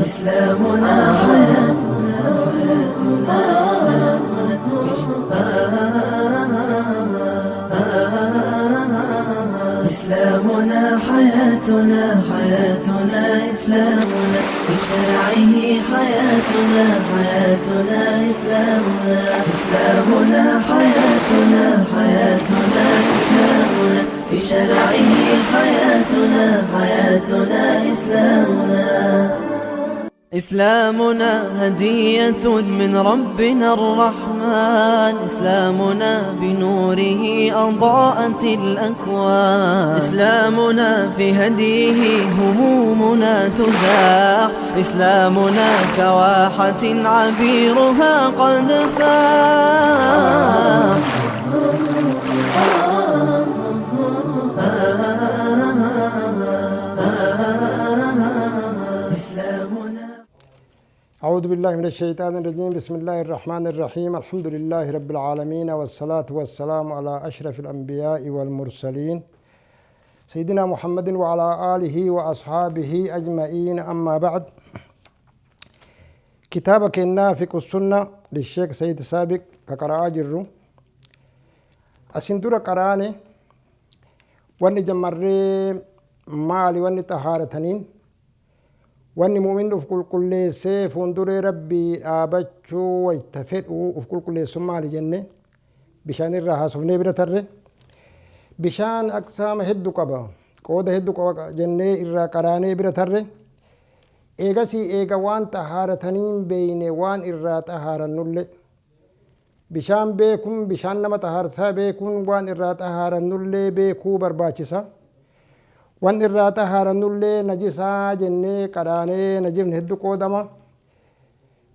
إسلامنا حياتنا إسلامنا حياتنا حياتنا إسلامنا بشرعه حياتنا حياتنا إسلامنا إسلامنا حياتنا حياتنا إسلامنا بشرعه حياتنا حياتنا إسلامنا إسلامنا هدية من ربنا الرحمن إسلامنا بنوره أضاءت الأكوان إسلامنا في هديه همومنا تزاح إسلامنا كواحة عبيرها قد فاح. إسلامنا. أعوذ بالله من الشيطان الرجيم. بسم الله الرحمن الرحيم. الحمد لله رب العالمين، والصلاة والسلام على أشرف الأنبياء والمرسلين سيدنا محمد وعلى آله وأصحابه أجمعين. أما بعد، كتابك النافق السنة للشيخ سيد سابق كقراء جرو أسندور قراني واني جمري مالي واني طهارتنين واني مؤمن uf qulqulleessee fuulduree rabbii dhaabachuu wayta fedhu uf qulqulleessu maali jenne bishaan irraa haasofnee bira tarre. Bishaan aqsaama hedduu qaba, qooda hedduu qaba jennee irraa qaraanee bira tarre. Eegasii eega waan xahaarataniin beeyne waan irraa xahaarannullee bishaan beekuun, bishaan nama xahaarsaa beekuun, waan irraa xahaarannullee beekuu barbaachisa. Waan irraa xahaarannullee najisaa jennee qaraanee najifni hedduu qoodama.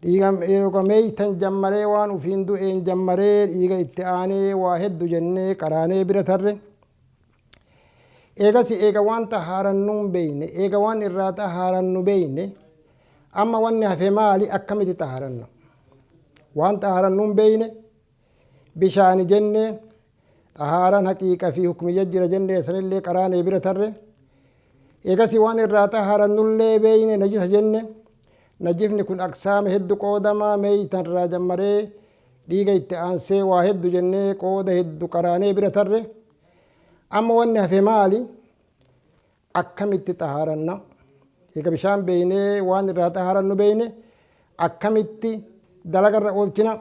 Dhiiga yookaan meeytan jammaree waan ufiin du'een jammaree dhiiga itti aanee waa hedduu jennee qaraanee bira tarre. Eegas eega waan xahaarannuun beeyne, eega waan irraa xahaarannu beeyne, amma wanni hafe maali? Akkamitti xahaaranna? Waan xahaarannuun beeyne bishaani jennee xahaaran haqiiqa fi hukmiyya jira jennee sanillee qaraanee bira tarre. Eegas waan irraa xahaarannullee beeyne najisa jenne. Najifni kun aqsaama hedduu qoodamaa, meeytan irraa jammaree dhiiga itti aansee waa hedduu jennee qooda hedduu qaraanee bira tarre. Amma wanni hafe maali? Akkamitti xahaaranna? Eega bishaan beeynee waan irraa xahaarannu beeyne, akkamitti dalagarra oolchina?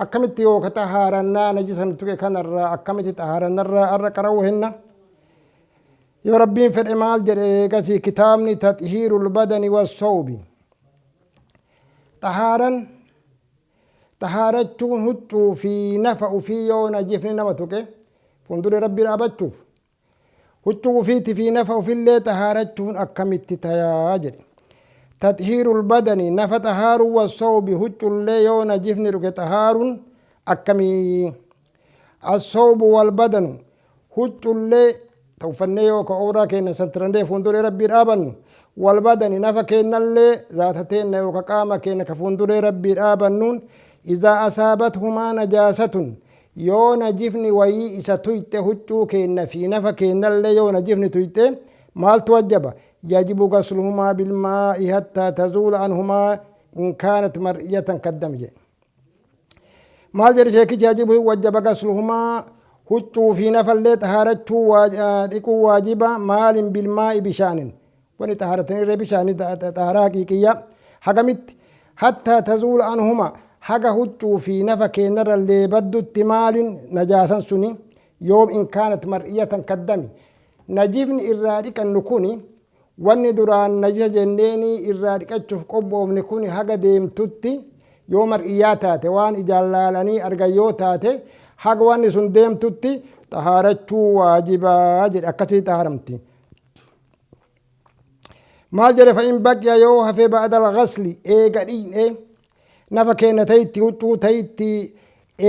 Akkamitti yooka xahaarannaa najisa nu tuqe kanarraa akkamitti xahaarannarraa arra qara'uu henna? Yoo rabbiin fedhe maal jedhe eegasii kitaabni? Taxhiirul badani wassawbi, xahaaran xahaarachuun huccuu fi nafa ufii yoo najifni nama tuqe fuuldura rabbii dhaabachuuf huccuu ufiiti fi nafa ufillee xahaarachuun akkamitti tayaa jedhe. Taxhiirul badani, nafa xahaaruu, wassawbi, huccullee yoo najifni tuqe xahaaruun akkamii? Assawbu walbadanu, huccullee ta uffannee yoo ka ooraa keenya santirannee fuulduree rabbii dhaabannu, walbadani, nafa keenyallee zaata teenna yoo ka qaama keenya ka fuulduree rabbii dhaabannuun, izaa asaabathumaa najaasatun, yoo najifni wayii isa tuyxe, huccuu keenya fi nafa keenyallee yoo najifni tuyxe maaltu wajjaba? Yajibu gasluhumaa bilmaa'i hattaa tazuula anhumaa in kaanat mar'iyatan kaddam jedhe. Maal jedhe sheekichi? Yajibu, hin wajjaba, gasluhumaa, huccuu fi nafallee xahaarachuu, dhiquu waajiba. Maalin? Bilmaa'i, bishaanin. Wani xahaaratanii bishaani xaharaa haqiiqiyya. Hagamitti? Hattaa tazuula anhuma, haga huccuu fi nafa keenyarrallee baddutti. Maalin najaasan suni? Yoom? In kaanat mar'iyatan kaddami, najifni irraa dhiqannu kuni, wanni duraan najisa jenneeni irraa dhiqachuuf qophoofne kuni haga deemtutti, yoo mar'iyyaa taate, waan ijaan laalanii argan yoo taate, haga wanni sun deemtutti xahaarachuu waajibaa jedhe. Akkasii xahaaramti. Maal jedhe? Fa'in baqiya, yoo hafe, ba'da al-ghasli, eega dhiine nafa keenya ta'itti huccuu ta'itti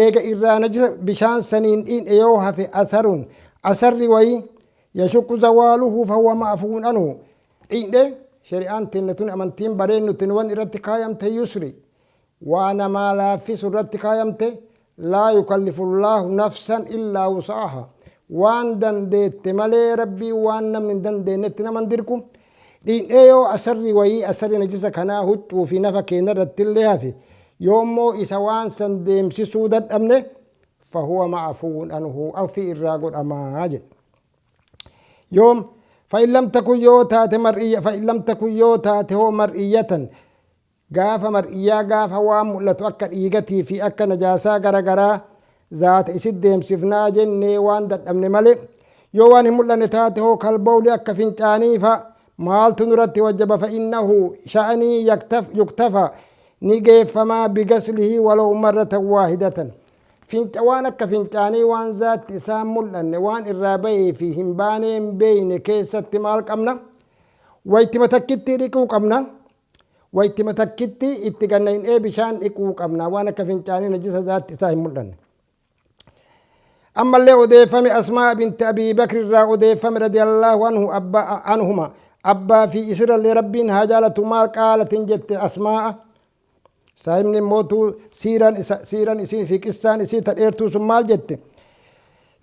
eega irraa najisa bishaan saniin dhiine yoo hafe, asarun, asarri wayii, yashukku zawaaluhu fahuwa ma'fuun anhu. Dhiine shari'aan teenne tun, amantiin bareennutin wan irratti kaayamte yusri, waa namaa laaffisu irratti kaayamte. Laa yukallifu llaahu nafsan illaa wus'aha, waan dandeette malee rabbii waan namni hin dandeenyetti naman dirqu. Dhiinee yoo asarri wayii asarri najisa kanaa huccuu fi nafa keenya irratti illee hafe, yoommoo isa waan san deemsisuu dadhabne, fahuwa macfuun anhu, afii irraa godhamaa jedhe. Yoom fa'in lam takun yoo taate mar'iyya, fa'in lam takun yoo taate hoo mar'iyyatan, gaafa mar'iyyaa, gaafa waan mul'atu akka dhiigatii fi akka najaasaa gara garaa zaata isit deemsifnaa jennee waan dadhabne malee, yoo waan hin mul'anne taate hoo, kalbawli akka fincaanii fa maaltu nurratti wajjaba? Fa'innahu sha'anii yuktafa, ni geeffamaa, bigaslihi walaw marratan waahidatan. Finca waan akka fincaanii waan zaatti isaan mul'anne, waan irraa bahee fi hin baanee hin beeyne keessatti maal qabna? Waytima takkitti dhiquu qabna. Waytima takkitti itti gannaynee bishaan dhiquu qabna, waan akka fincaanii najisa zaatti isaa hin mul'anne. Ammallee odeeffame, Asmaa binti Abii Bakr irraa odeeffame, radiyallahu anhu abba anhuma, abbaa fi isirallee Rabbiin haa jaalatu. Maal qaalatin jette Asmaa'a? Saahibni mootuu siiraan isa siiraan isii fi qissaan isii ta dheertuu sun maal jette?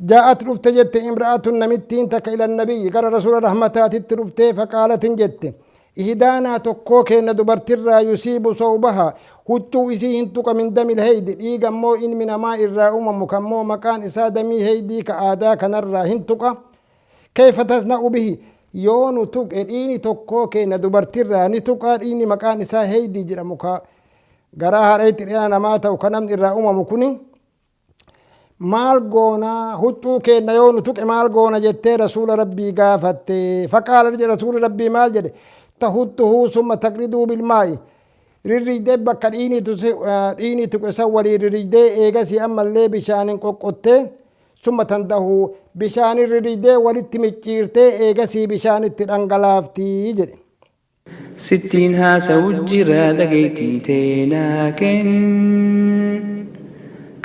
Jaa'at dhufte jette, imra'atun namittiin takka, ila nabiyyi, gara rasuula rahmataatitti dhuftee, faqaalatin jette, ihdaanaa, tokkoo keenna dubartirraa, yusiibu sawbaha, huccuu isii hin tuqa, min damil heydi, dhiiga immoo ilmi namaa irraa uumamu kammoo maqaan isaa damii heydii ka aadaa kanarraa hin tuqa. Kayfa tasna'u bihi? Yoo nu tuqe dhiini tokkoo keenya dubartirraa ni tuqa, dhiini maqaan isaa heydii jedhamu ka garaa haadha dhala namaa ta'u ka namni irraa uumamu kuni maal goona? Huccuu keenya yoo nu tuqe maal goona jettee rasuula Rabbii gaafatte. Faqaala jedhe, rasuuli Rabbii maal jedhe? Tahuttuhuu summa taqriduu bilmaa'i, rirriidee bakka dhiini tuqe san walii rirriidee, eegasii ammallee bishaanin qoqqottee, summa tandahuu, bishaanin rirriidee walitti micciirtee, eegasii bishaan itti dhangalaaftii jedhe. Sittiin haasa'u jira, dhageettii teenaa kenn.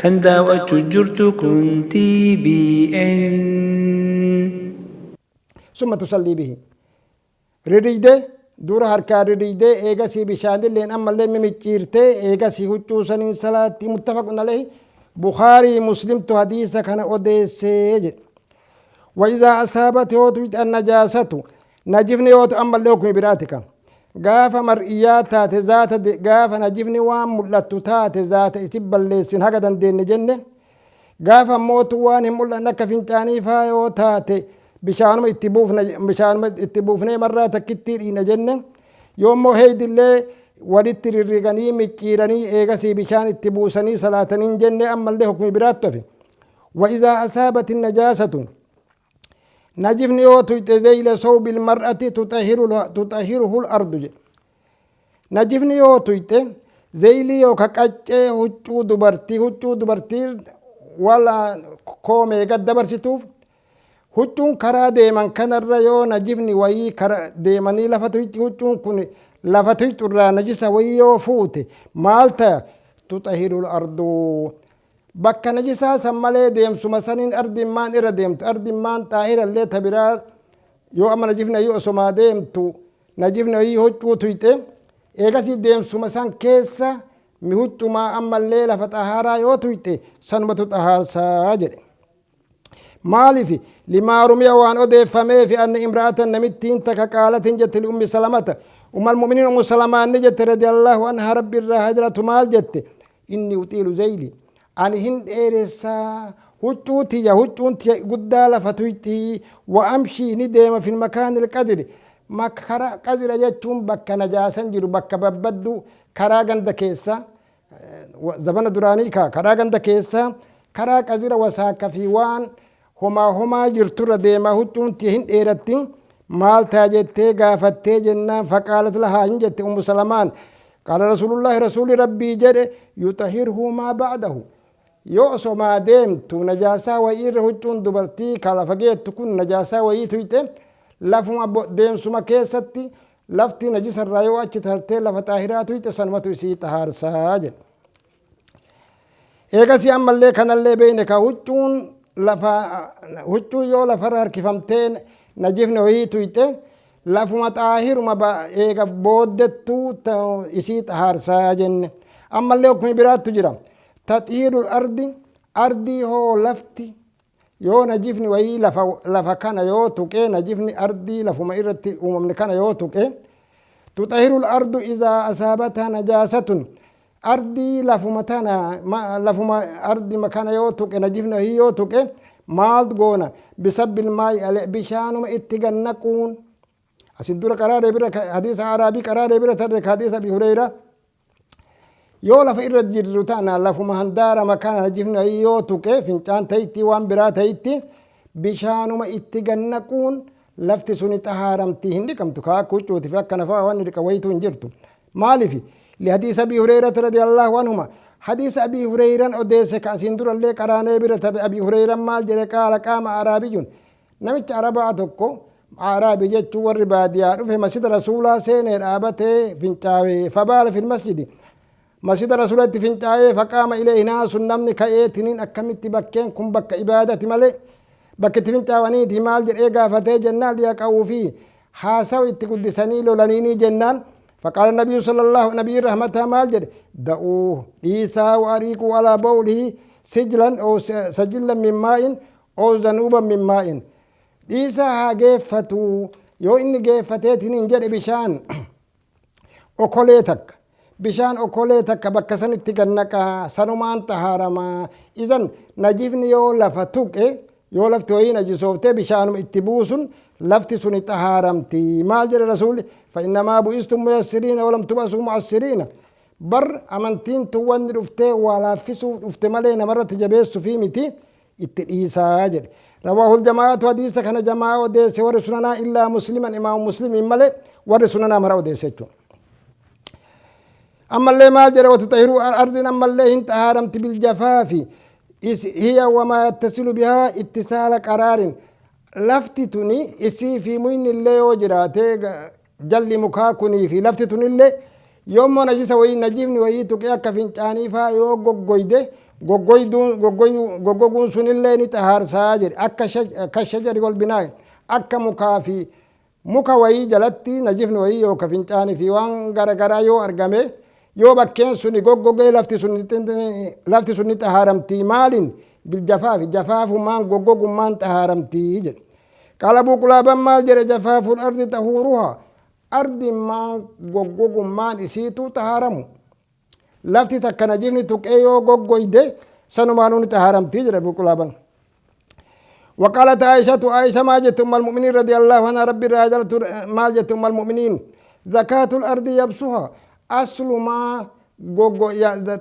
Kan daawwachuu jirtu kun TBN. Summa tusallii bihi, rirriidee dura harkaa rirriidee, eegasii bishaanilleen ammallee mimicciirtee, eegasii huccuu saniin salaatti. Muttafaqun alayhi, Bukaarii Muslimtu hadiisa kana odeessee jedhe. Wa asaabat, yootu annajaasatu, najifni yootu, ammallee hukmi biraati ka gaafa mar'iyyaa taate zaata, gaafa najifni waan mul'attu taate zaata isi balleessin haga dandeenye jenne. Gaafa mootu waan hin mul'anne akka fincaanii faa yoo taate, bishaanuma itti buufna, bishaanuma itti buufnee marraa takkittii dhiina jenne. Yoommoo heydillee walitti rirriganii micciiranii, eegasii bishaan itti buusanii salaatanii jenne. Ammallee hukmi biraattu hafe. Wa asaabat najaasatu, najifni yoo tuyxe, zeyla sawbil mar'ati tutahiruhu ardu jedhe. Najifni yoo tuyxe zeylii yooka qaccee huccuu dubartii, huccuu dubartii wala koomee gad dabarsituuf, huccuun karaa deeman kanarra yoo najifni wayii kara deemanii lafa tuyxi, huccuun kun lafa tuyxu irraa najisa wayii yoo fuute maal taya? Tutahiru ardu, bakka najisaa san malee deemsuma saniin ardimmaan irra deemtu, ardimmaan xaahirallee ta biraa yoo amma najifni wayii osomaa deemtu najifni wayii huccuu tuyxe, eegasii deemsuma san keessa mi huccumaa ammallee lafa xahaaraa yoo tuyxe sanumatu xahaarsaa jedhe. Maaliif? Limaa rumiya, waan odeeffameefi, anna imra'atan, namittiin takka, qaalatin jette, liummi Salamata, ummal mu'miniin Ummu Salamaan ni jette, radiyallahu anha, Rabbi irraa haa jaalatu, maal jette? Inni uxiilu zeyli, ani hin dheeressaa huccuu tiyya, huccuun tiyya guddaa lafa tuyxii, wa amshii, ni deema, fil makaanil qadiri, makara qazira jechuun bakka najaasan jiru, bakka babbaddu, karaa ganda keessa zabana duraanii ka karaa ganda keessa karaa qazira wasaaka fi waan homaa homaa jirturra deemaa, huccuun tiyya hin dheeratti, maal taa jettee gaafattee jennaan, faqaalat lahaa, hin jette Ummu Salamaan, qaala rasuulullaahi, rasuuli Rabbii jedhe, yutahhirhu maa ba'dahu. Yoo osomaa deemtu najaasaa wayii irra huccuun dubartii ka lafa geettu kun najaasaa wayii tuyxe, lafuma deemsuma keessatti lafti najisarraa yoo achi tartee lafa xaahiraa tuyxe sanumatu isii xahaarsaa jedhe. Eegasii ammallee kanallee beeyne ka huccuun lafa, huccuun yoo lafarra harkifamtee najifni wayii tuyxe, lafuma xaahiruma eega booddettuu isii xahaarsaa jenne. Ammallee hukmi biraattu jira. Taxiirul ardi, ardii hoo lafti Yoo najifni wayii lafa kana yoo tuqe, najifni ardii lafuma irratti uumamne kana yoo tuqe, تطهر الأرض إذا أصابتها نجاسة. Ardii lafuma tana, lafuma ardi makana yoo tuqe, najifni wayii yoo tuqe, maal goona? بصب الماء, bishaanuma itti gannaquun. Asin dura qaraaree bira, hadiisa araabii qaraaree bira tarre, hadiisa Abi Hureyra. Yoo lafa irra jirru tana, lafuma handaara makana najifni wayii yoo tuqe, fincaan ta'itti, waan biraa ta'itti, bishaanuma itti gannaquun lafti suni xahaaramtii, hin dhiqamtu. Kaa akka huccuuti fi akka nafaa waan dhiqa wayitu hin jirtu. Maalifi? لحديث أبي هريرة رضي الله عنهما. حديث أبي هريرة odeesse, ka asiin durallee qaraanee bira tarre. Abi Hureyran maal jedhe? قال قام أعرابي, namicha arabaa tokko, araabi jechuun warri baadiyaa, dhufe masjida rasuulaa seenee dhaabatee fincaawee. فبال في المسجد, masjida rasuulatti fincaa'ee. فقام إليه ناس, namni ka'eetiniin, akkamitti bakkeen kun bakka ibaadati malee bakka itti fincaawaniiti maal jedhee gaafatee jennaan, ليقعوا فيه, haasawa itti guddisanii lolaniinii jennaan, فقال النبي صلى الله, نبي رحمته maal jedhe? دعوه, dhiisaa, وأريقوا على بوله سجلا أو سجلا من ماء أو ذنوبا من ماء. Dhiisaa haa geeffatu. Yoo inni geeffateetiniin jedhe, bishaan okolee takka, bishaan okolee takka bakka sanitti gannaqaa, sanumaan xahaaramaa. إذن najifni yoo lafa tuqe, yoo lafti wayii najisooftee, bishaanuma itti buusun lafti suni xahaaramti. Maal jedhe rasuulli? فإنما بعثتم ميسرين ولم تبعثوا معسرين. Bar amantiin tun wanni dhuftee waa laaffisuuf dhufte malee namarratti jabeessu fi miti. Itti dhiisaa jedhe. رواه الجماعة, hadiisa kana jamaa odeesse, warri sunanaa, إلا مسلما, imaamu muslimiin malee warri sunanaa mara odeesse jechuudha. Ammallee maal jedhe? وتطهر الأرض, ammallee hin xahaaramti, بالجفاف هي وما يتصل بها اتصال قرار. Lafti tuni isii fi muyni illee yoo jiraate, jalli mukaa kunii fi lafti tunillee yoommoo najisa wayii, najifni wayii tuqee, akka fincaanii faa yoo goggoyde, goggoguun sunillee ni xahaarsaa jedhe. Akka كالشجر والبناء, akka mukaa fi muka wayii jalatti najifni wayii yooka fincaanii fi waan garagaraa yoo argame, yoo bakkeen suni goggogee, lafti sun ni xahaaramtii. Maaliin? بالجفاف, jafaafumaan, goggogummaan xahaaramtii jedhe. قال أبو قلابة maal jedhe? جفاف الأرض طهورها, ardimmaan goggogummaan isiituu xahaaramu. Lafti takka najifni tuqee yoo goggoyde, sanumaanuu ni xahaaramtii jedhe Abu Qulaaban. وقالت عائشة, عائشة ما جت أم المؤمنين رضي الله عنها, ربي راجلت, ما جت أم المؤمنين؟ زكاة الأرض يبسها. أصل ما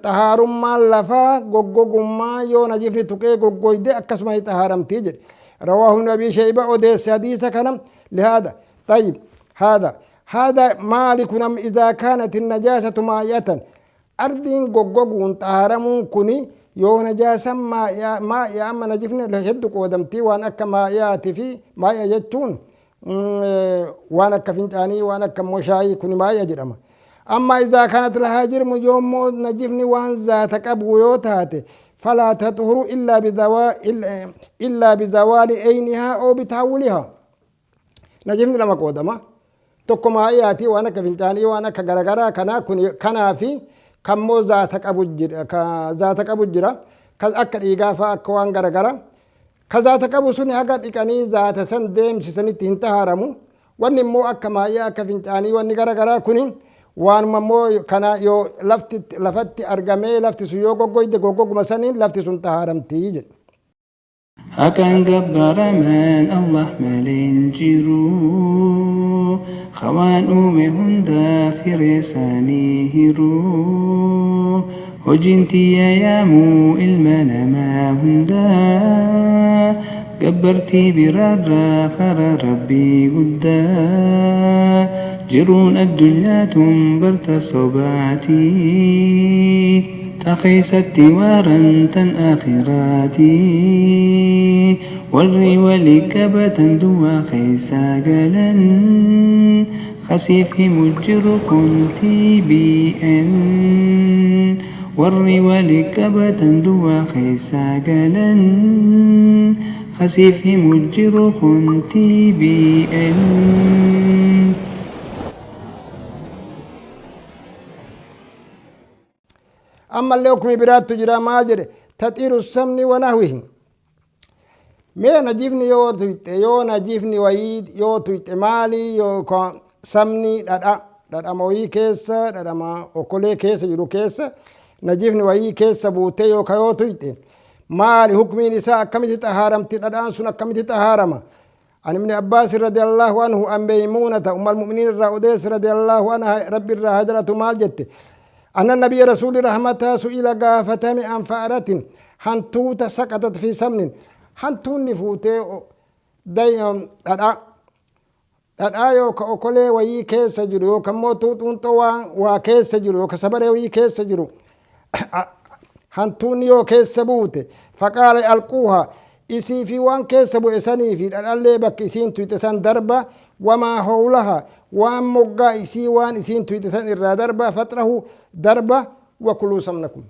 xahaarummaan lafaa goggogummaa, yoo najifni tuqee goggoyde akkasuma xahaaramtii jedhe. رواه ابن أبي شيبة odeesse hadiisa kana. لهذا طيب هذا مالك نم إذا كانت النجاسة مائية. Ardiin goggoguun xahaaramuun kuni yoo najaasan maa'iyaa. Amma najifni hedduu qoodamtii, waan akka maa'iyaati fi maa'iya jechuun waan akka fincaanii, waan akka immoo shaayii, kuni maa'iya jedhama. أما إذا كانت لها جرم, yoommoo najifni waan zaata qabu yoo taate, فلا تطهر إلا بزوال عينها أو بتحولها. Najifni lama qoodama. Tokko maa'iyaati, waan akka fincaanii, waan akka garagaraa kanaa kun kanaa fi kammoo zaata qabu jira, ka zaata qabu jira, ka akka dhiigaa faa, akka waan garagara. Ka zaata qabu sun haga dhiqanii zaata san deemsisanitti hin tahaaramu. Wanni immoo akka maa'iyaa, akka fincaanii, wanni garagaraa kuni waanuma immoo kana yoo lafti lafatti argamee, lafti sun yoo goggoyde, goggoguma saniin lafti sun tahaaramtii jedhe. Haqaan gabbaramaan Allah malee hin jiru. Hawaan uume hundaaf hiree isaanii hiru. Hojiin tiyya yaamuu ilma namaa hundaa. Gabbartii biraarraa karaa Rabbii guddaa. Jiruun addunyaa tun barta sobaatii. Ta keessatti waaran tan akhiraatii. Warri walii qabatan duwwaa keessaa galan. Kasiif himu jiru kun TBN. Warri walii qabatan duwwaa keessaa galan. Kasiif himu jiru kun TBN. Ammallee hukmi biraattu jira. Maal jedhe? تطهير السمن ونحوه. Mee najifni yoo tuyxe, yoo najifni wayii yoo tuyxe maali, yookaan sabni dhadha dhadhama wayii keessa, dhadhama okkolee keessa jiru keessa najifni wayii keessa buutee yookaan yoo tuyxe maali hukmiin isaa? Akkamitti xahaaramti dhadhaan sun? Akkamitti xahaarama? عن ابن عباس رضي الله عنه، عن ميمونة أم المؤمنين الرأوديس رضي الله عنها، رب الرهجرة مال جت، أن النبي رسول رحمة سئل قافتم عن فأرة هنتوت سقطت في سمن. هنتون نفوتي داي dhadhaa yooka okolee wayii keessa jiru, yooka immoo tuuxuunxoo waa keessa jiru, yooka sabaree wayii keessa jiru, hantuunni yoo keessa buute. فقال ألقوها, isii fi waan keessa bu'e sanii fi dhadhallee bakka isiin tuyxe san darba. وما حولها, waan moggaa isii, waan isiin tuyxe san irraa darba. فاطرحوا, darba. وكلوا سمنكم,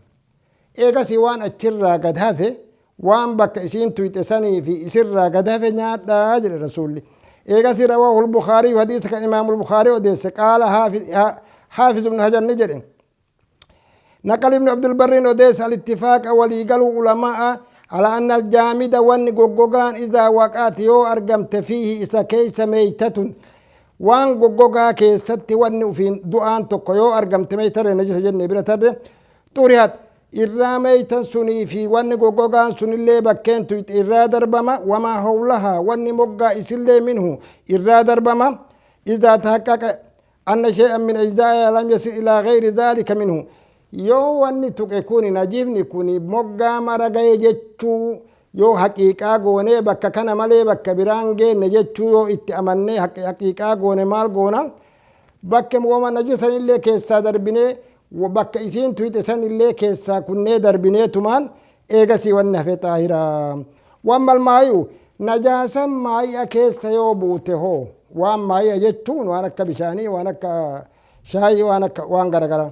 eegasi waan achirraa gad hafe, waan bakka isiin tuyxe sanii fi isirraa gad hafe nyaadhaa jedhe rasuulli. Eegasi رواه البخاري, hadiisa kan imaamu البخاري odeesse. قال حافظ ابن حجر ni jedhe: نقل ابن عبد البر odeesse الاتفاق walii galuu علماء على أن الجامد, wanni goggogaan, إذا وقعت yoo argamte فيه isa keeysa ميتة, waan goggogaa keessatti wanni ufiin du'aan tokko yoo argamte, meeytarre najisa jenne bira tarre, طرحت, irraa meeytan sunii fi wanni goggogaan sunillee bakkeen tuyxe irraa darbama. وما حولها, wanni moggaa isillee منه irraa darbama. إذا تحقق أن شيئا من أجزائها لم يصل إلى غير ذلك منه, yoo wanni tuqe kuni, najifni kuni moggaa mara gaye jechuu yoo haqiiqaa goonee, bakka kana malee bakka biraan geenne jechuu yoo itti amannee haqiiqaa goone, maal goona? Bakka wama najisanillee keessaa darbinee, bakka isiin tuyxe sanillee keessaa kunnee darbinee tumaan eegasii wanni hafe xaahiraa. وأما المائع, najaasan maayi'a keessa yoo buute hoo? Waan maayi'a jechuun waan akka bishaanii, waan akka shaayii, waan akka waan garagaraa.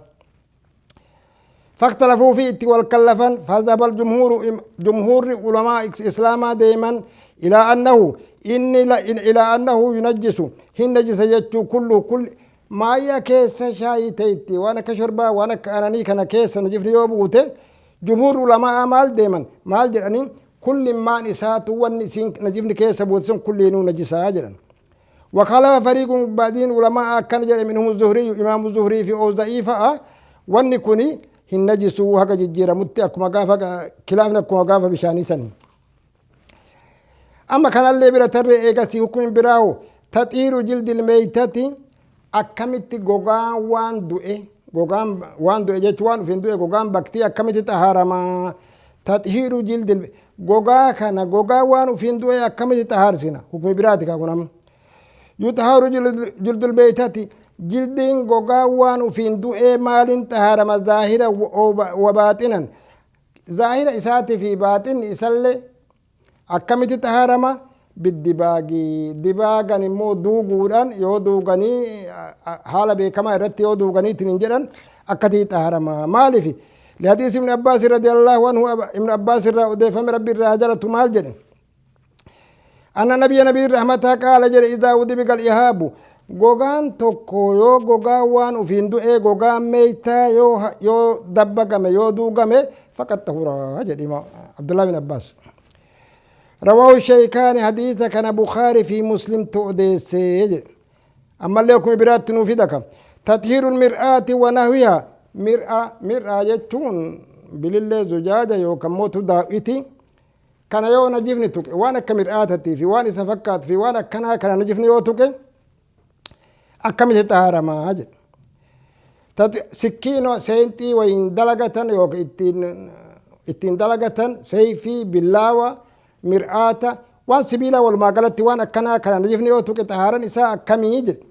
فاختلفوا فيه, itti والكلفا. فذهب الجمهور, جمهور علماء إسلاما دائما، إلى أنه إني إلى أنه ينجس, hin najisa jechuu. كله كل maayi'a keessa shaayii ta'etti, waan akka shorbaa, waan akka ananii kana keessa najifni yoo buute, jumhuur ulamaa maal deeman, maal jedhanii? Kulli maan isaatu wanni isiin najifni keessa buute sun kulliinuu najisaa jedhan. وخالف فريق, بعدين علماء كان جل منهم الزهري, إمام الزهري في أوزاعي فأ wanni kuni hin najisuu haga jijjiiramutti, akkuma gaafa kilaafni, akkuma gaafa bishaanii sani. Amma kanallee bira tarree eegasii hukumin biraawo تطهير جلد الميتة, akkamitti gogaan waan du'e, gogaan waan du'e jechuun waan ufin du'e, gogaan baktii akkamitti xahaaramaa? تطهير جلد, gogaa kana, gogaa waan ufin du'e akkamitti xahaarsina? Hukmi biraati kaa kun amma. يطهر جلد الميتة, jildiin gogaa waan ufiin du'ee maaliin xahaarama? ظاهرا وباطنا, zaahira isaatii fi baaxinni isallee akkamitti xahaarama? بالدباغ, dibaagan immoo duuguudhaan, yoo duuganii haala beekamaa irratti yoo duuganiitiin hin jedhan akkatii xahaarama. Maaliif? لحديث ابن عباس رضي الله عنه, ابن عباس irraa odeeffame, rabbi irraa jalatu, maal jedhe? أن النبي, نبي رحمة, قال jedhe: إذا دبغ الإهاب, gogaan tokko yoo gogaa waan ufiin du'ee, gogaan meeytaa yoo dabbagame, yoo duugame, فقد طهر jedhe Abdullah bin Abbas. رواه الشيخان, حديث كان بخاري في مسلم تؤديسي. أما اللي يكون برات نوفدك تطهير المرآة ونحوها. مرآة, مرآة jechuun bilillee, zujaaja yookaan mootu daawwiti kana yoo najifni tuqe, waan akka mir'aatatii fi waan isa fakkaatu fi waan akkanaa kana najifni yoo tuqe akkamitti xahaaramaa jedhe. Sikkiino, seenxii wayiin dalagatan yookaan ittiin dalagatan, seeyfii, billaawa, mir'aata, waan sibiilaa, walumaa galatti waan akkanaa kana najifni yoo tuqe xahaaran isaa akkamii jedhe.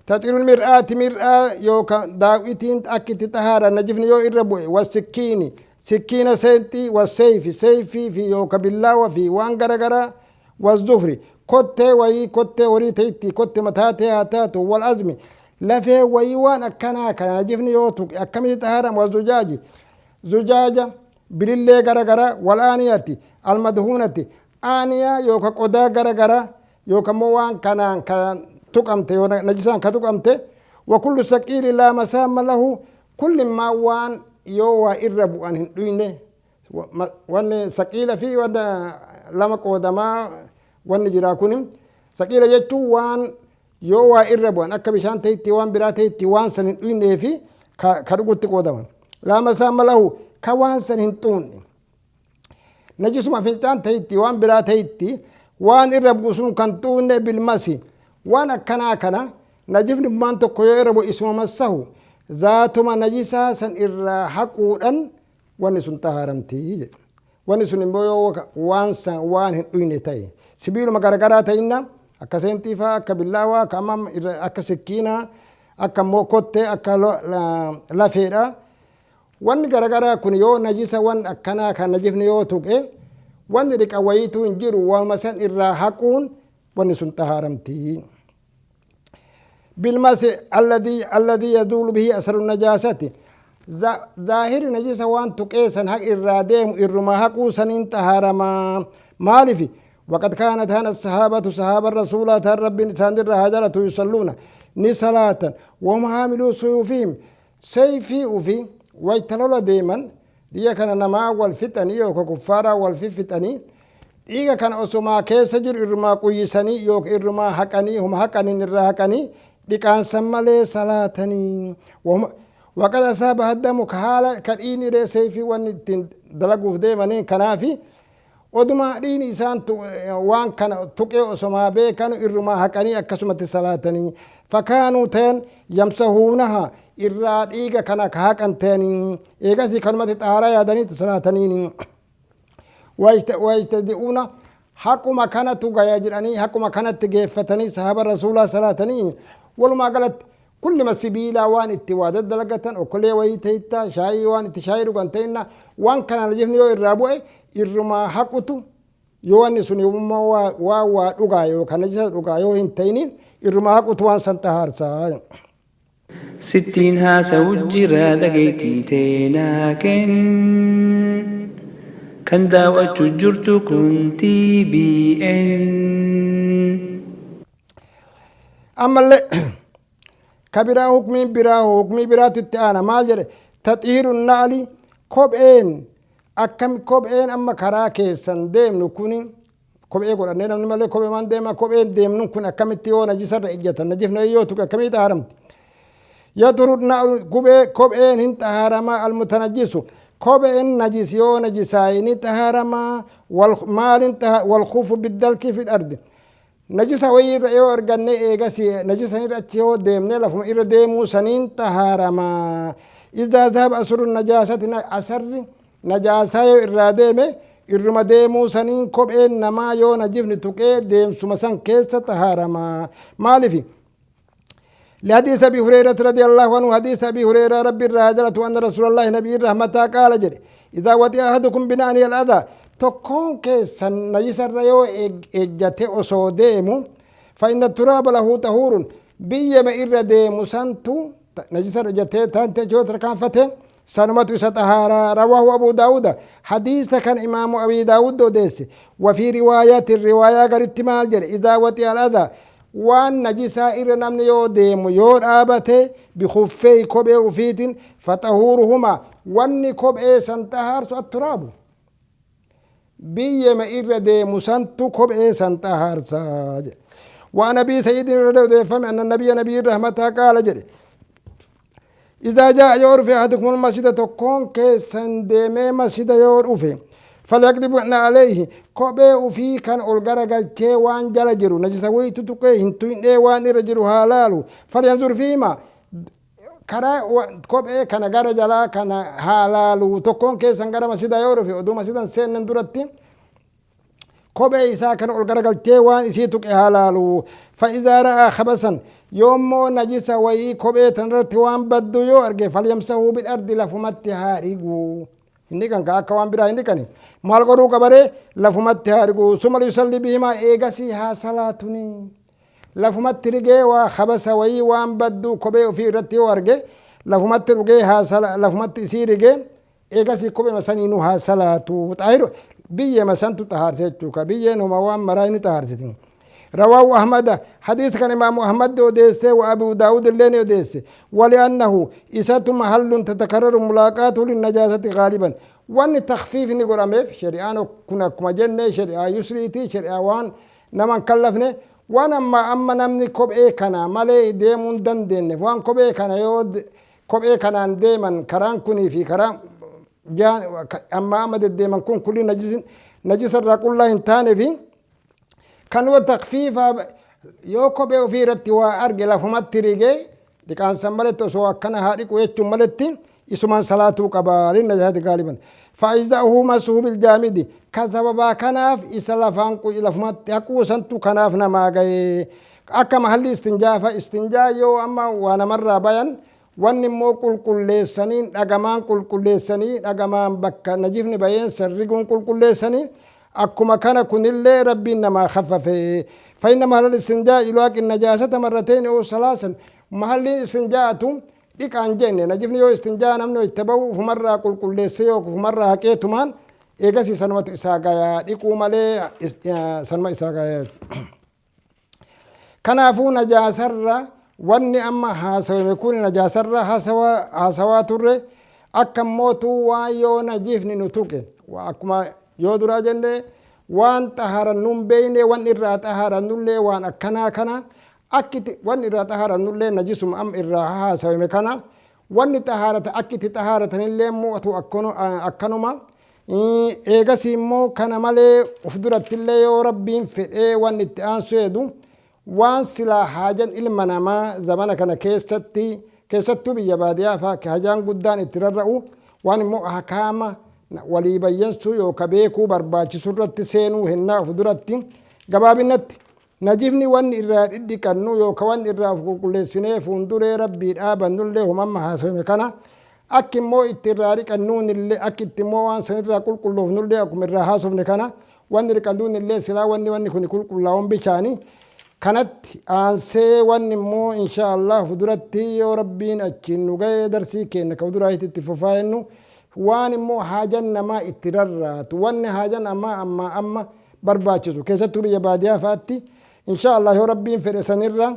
تطهير المرآة, mir'aa yookaan daawwitiin akka itti xahaaran najifni yoo irra bu'e. والسكين, sikkiina, seenxii, والسيف, seeyfii fi yookaan billaawa fi waan garagaraa, والظفر, kottee wayii, kottee horii ta'itti, kotte mataatee haa taatu, والعظم, lafee wayii, waan akkanaa kana najifni yoo tuqe akkamitti xahaaran? والزجاج, zujaaja, bilillee garagaraa, والآنية المدهونة, aaniyaa yookaan qodaa garagaraa yookaan immoo waan kanaan kan tuqamte, yoo najisaan ka tuqamte. وكل ثقيل لا مسام له, kulli maa waan yoo waa irra bu'an hin dhuyne, wanni saqiila fi wanta Lama qoodamaa wanni jiraa kun saqiila jechuun waan yoo waa irra bu'an akka bishaan ta'etti waan biraa ta'etti waan san hin dhuynee fi ka dhugutti qoodaman. Laa masaama lahu ka waan san hin xuunne. Najisuma fincaan ta'etti waan biraa ta'etti waan irra bu'u sun kan xuunne bilmasi waan akkanaa kana najifni maan tokko yoo irra bu'u isuma massahu zaatuma najisaa san irraa haquudhan wanni sun xahaaramtii jedhu. Wanni sun immoo yoo waan san waan hin dhuyne ta'e sibiiluma garagaraa ta'inna akka seentiifaa akka billaawaa akka amma akka sikkiinaa akka immoo kottee akka lafeedha. Wanni garagaraa kun yoo najisa wan akkanaa kan najifni yoo tuqe wanni dhiqa wayiitu hin jiru waanuma san irraa haquun wanni sun xahaaramtii. بالمس الذي يزول به أثر النجاسة ظاهر نجسة وان تقيسا حق الراديم إرما حقو سنين طهارما مالفي. وقد كانت هنا الصحابة صحابة الرسول الرب إنسان الرهاجرة يصلون نصلاة وهم حاملوا سيوفهم سيفي وفي ويتلولا ديما دي كان نما والفتني وكفارة والفتني dhiiga kana osumaa keessa jiru irrumaa quyyisanii yookiin irrumaa haqanii huma haqaniin irraa haqanii dhiqaansan malee salaatanii. Waqad asaaba haddamu ka haala ka dhiini ree seefii wanni ittiin dalaguuf deemaniin kanaafi odumaa dhiini isaan waan kana tuqee osumaa beekan irrumaa haqanii akkasumatti salaatanii. Fakaanuu ta'an yamsahuunaha irraa dhiiga kana ka haqan ta'anii eegasii kanumatti xaaraa yaadaniitti salaataniini. ويجتزئون حقما كانت غيا جراني حقما كانت تجفتني صحابة رسول الله صلاتني ولما قالت كل ما سبيلا وان اتوادت دلقة وكل ويتيتا شاي وان اتشاير وانتينا وان كان نجفني يو الرابوي إرما حقتو يواني سني وما وا وا رقايو كان نجس رقايو انتيني إرما حقتو وان سنتهارسا. Sittiin haasa'u jira dhageettii teenaa kenn. Kan daawwachuu jirtu kun TBN. Ammallee ka biraa hukmiin biraa hukmii biraatu itti aana maal jedhe taxiiru na'ali kopheen akkam kopheen amma karaa keessan deemnu kun kophee godhannee namni malee kophee maan deema kopheen deemnu kun akkamitti yoo najisarra ijjatan najifna yoo tuqe akkamii xaaramti. Yaturu na'lu kopheen hin xaaramaa almutanajjisu kopheen najis yoo najisaayini xaaramaa maalin walkufu biddalki fi ardi najisa wayii irra yoo arganne eegasi najisa irra achi yoo deemne lafuma irra deemuu saniin xaaramaa. Izaa zahaba asru najaasati asarri najaasaa yoo irraa deeme irruma deemuu saniin kopheen namaa yoo najifni tuqee deemsuma san keessa xaaramaa. Maalifi? لحديث أبي هريرة رضي الله عنه حديث أبي هريرة ربي الرهجرة أن رسول الله نبي الرحمة قال جري إذا وطئ أحدكم بناني الأذى تكون كيسا نجس الريو إجته أصوديمو فإن التراب له طهور بيما إر ديمو سنتو نجس الرجته تانتي جوتر كان فتح سنمت ستهارا. رواه أبو داود حديث كان إمام أبي داود ديس. وفي رواية الرواية قال اتمال جري إذا وطئ الأذى waan najisaa irra namni yoo deemu yoo dhaabate bikuffee kophee ufiitiin faxahuuruhuma wanni kophee san xahaarsu atturaabu biyyema irra deemu santu kophee san xahaarsaa jedhe. وعن أبي سعيد رضي الله عنه أن النبي نبي الرحمة قال جري إذا جاء يعرف أحدكم المسجد تكون كيسن ديمي مسجد يعرف فليقلب عليه kophee ufii kan ol garagalchee waan jala jiru najisa wayitu tuqee hin tuqnee waan irra jiru haa laalu. Falyanzur fiima karaa kophee kana gara jalaa kana haa laalu. Tokkoon keessan gara masjida yoo dhufe oduu masjidan seennan duratti kophee isaa kana ol garagalchee waan isii tuqe haa laalu. Fa'izaa ra'aa khabasan yoommoo najisa wayii kophee tanarratti waan baddu yoo arge falyamsahuu bil ardi lafumatti haa dhigu. Inni kan akka waan biraa hin dhiqani. Maal godhuu qabaree lafumatti haa dhigu. Suma yusalli bihimaa eegasii haa salaatuni. Lafumatti rigee waa habasa wayii waan baddu kophee ofii irratti yoo arge lafumatti dhugee haa lafumatti isii rigee eegasii kophee masaniinuu haa salaatu. Xaahiru biyyee masantu xahaarse jechuudha. Biyyeen homa waan maraa inni xahaarsiti. رواه أحمد حديث كان إمام أحمد أوديسه وأبو داود اللين أوديسه. ولأنه إسات محل تتكرر ملاقاته للنجاسة غالبا. Wanni takfiifni godhameef shari'aan kun akkuma jenne shari'aa yusriitii, shari'aa waan nama hin kallafne, waan amma amma namni kophee kana malee deemuu hin dandeenyeef, waan kophee kana yoo kophee kanaan deeman karaan kunii fi karaan amma amma deddeeman kun kulli najisarraa qullaa hin taane fi kanuma takfiifa. Yoo kophee ofii irratti waa arge lafumatti rigee dhiqaansan maletti, osoo akkana haa dhiqu jechuun maletti, isumaan salaatuu qaba. Linnajaasati gaaliban fa'iza'uhu masuhu biljaamidi ka sababaa kanaaf isa lafaan lafumatti haquu santu kanaaf namaa ga'ee. Akka mahalli istinjaafa, istinjaa yoo amma waa namarraa bayan, wanni immoo qulqulleessanii dhagamaan qulqulleessanii, dhagamaan bakka najifni bayeen sarriguun qulqulleessanii, akkuma kana kunillee Rabbiin namaa khaffafe. فإن محل الاستنجاء يلاقي النجاسة مرتين أو ثلاثا. Mahalliin istinjaatu dhiqaan jenne, najifni yoo istinjaa namni itti bahu ufumarraa qulqulleessee yoo ufumarraa haqeetumaan eegasii sanumatu isaa gayaa, dhiquu malee sanuma isaa gayaa. Kanaafuu najaasarra wanni amma haasawame kun najaasarra haasawaa turre. Akka mootuu waan yoo najifni nu tuqe, akkuma yoo duraa jenne, waan xaharannuun beeyne, waan irraa xaharannullee waan akkanaa kana, akkiti wanni irraa xaharannullee najisuma amma irraa haasawame kana, wanni xaharata akkitti xaharatanillee mo'atu akkanuma. Eegasii immoo kana malee uf durattillee yoo Rabbiin fedhee wanni itti aansu heedu, waan silaa haajan ilma namaa zamana kana keessatti, keessattuu biyya baadiyaa faa hajaan guddaan itti rarra'u, waan immoo ahkaama walii bayyansuu yooka beekuu barbaachisu irratti seenuu hennaa. Uf duratti gabaabinatti najifni wanni irraa dhidhiqannu yooka wanni irraa of qulqulleessinee fuulduree Rabbii dhaabannullee humamma haasawame kana, akki immoo itti irraa dhiqannuunillee, akki itti immoo waan san irraa qulqulloofnullee akkuma irraa haasofne kana, wanni dhiqannuunillee silaa wanni kun qulqullaa'uun bishaanii. Kanatti aansee wanni immoo insha Allah fuduratti yoo Rabbiin achiin nu ga'ee darsii keenya ka fuduraa itti fufaa jennu, waan immoo haajan namaa itti rarraatu, wanni haajan ammaa amma amma barbaachisu keessattuu biyya baadiyaa fa'aatti, insha Allah yoo Rabbiin fedhe sanirra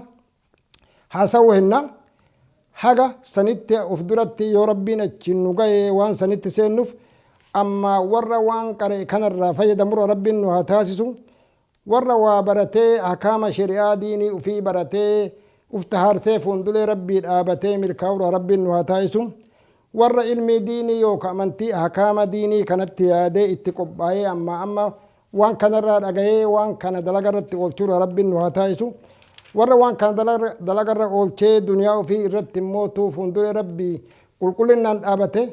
haasawuu henna. Haga sanitti of duratti yoo Rabbiin achiin nu ga'ee waan sanitti seennuuf, amma warra waan qara'e kanarraa fayyadamurra Rabbiin nu haa taasisu. Warra waa baratee ahkaama shari'aa diinii ufii baratee uf tahaarsee fuuldulee Rabbii dhaabatee milkaa'urra Rabbiin nu haa taasisu. Warra ilmii diinii yookaan amantii ahkaama diinii kanatti yaadee itti qophaa'ee amma amma waan kanarraa dhagahee waan kana dalagarratti oolchuurra Rabbiin nu haa taasisu. Warra waan kana dalagarra oolchee duniyaa ofii irratti immoo tuu fuulduree Rabbii qulqullinnaan dhaabate,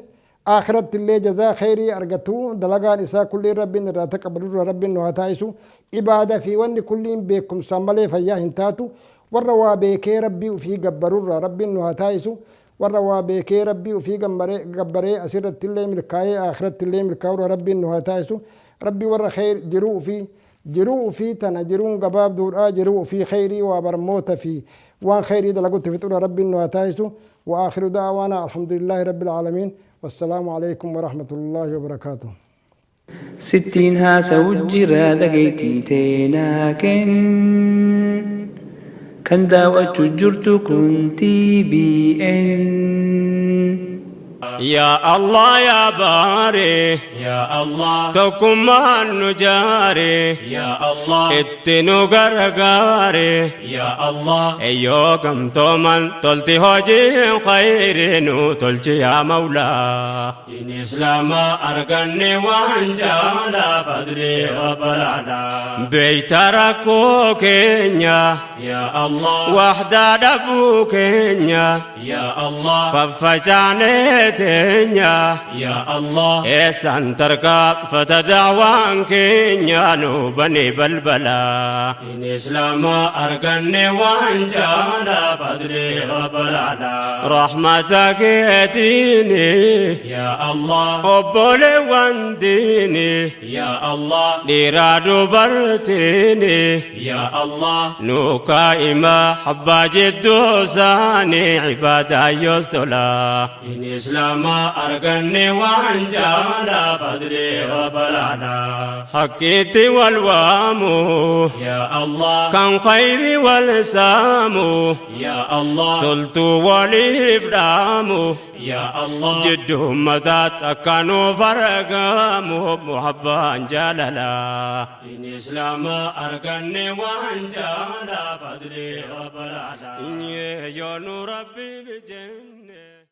akhiratti illee jazaa kheyrii argatu, dalagaan isaa kulliin Rabbiin irraa taqabbalurra Rabbiin nu haa taasisu. Ibaada fi wanni kulliin beekumsaan malee fayyaa hin taatu. Warra waa beekee Rabbii ofii gabbarurra Rabbiin nu haa taasisu. Warra waa beekee Rabbii ofii gabbaree asirratti illee milkaa'ee akhiratti illee milkaa'urra Rabbiin nu haa taasisu. Rabbii warra kheyr jiruu ofii tana, jiruun gabaabduudha, jiruu ofii kheyrii waa barmoota fi waan kheyrii dalagutti fixurra Rabbiin nu haa taasisu. وآخر دعوانا الحمد لله رب العالمين، والسلام عليكم ورحمة الله وبركاته. Sittiin haasa'u jira, dhageettii teenaa kenn. Kan daawwachuu jirtu kun TBN. يا الله يا باري، يا الله tokkummaan nu jaare، يا الله itti nu gargaare، يا الله eyyoo gamtooman tolti hojiin khayri nu tolchi yaa mawlaa. In islaama arganne waan jaala fadli rabbalaala beeyta rakkoo keenya، يا الله waxdaa dhabuu keenya، يا الله faffacaanee teenya، يا الله eessan tarkaanfata da'waan keenya nu bani balbala. In islaama arganne waan jaala fadli rabbalaala rahmata keetiini، يا الله obboleewwan diini، يا الله dhiiraa dubartiini، يا الله nu kaa'ima habbaa jidduu isaanii cibaadaa yoos tola. In islaama. Islaamaa arganne waan jaalaa fadli rabbalaala. Haqqiitti wal waamu yaa Allah, kan khayri wal saamu yaa Allah, toltuu waliif dhaamu yaa Allah, jidduu ummataatti akka nuuf argamu muhabbaan jaalala. In Islaamaa arganne waan jaalaa fadli rabbalaala. Yoo nu rabbiif jenne.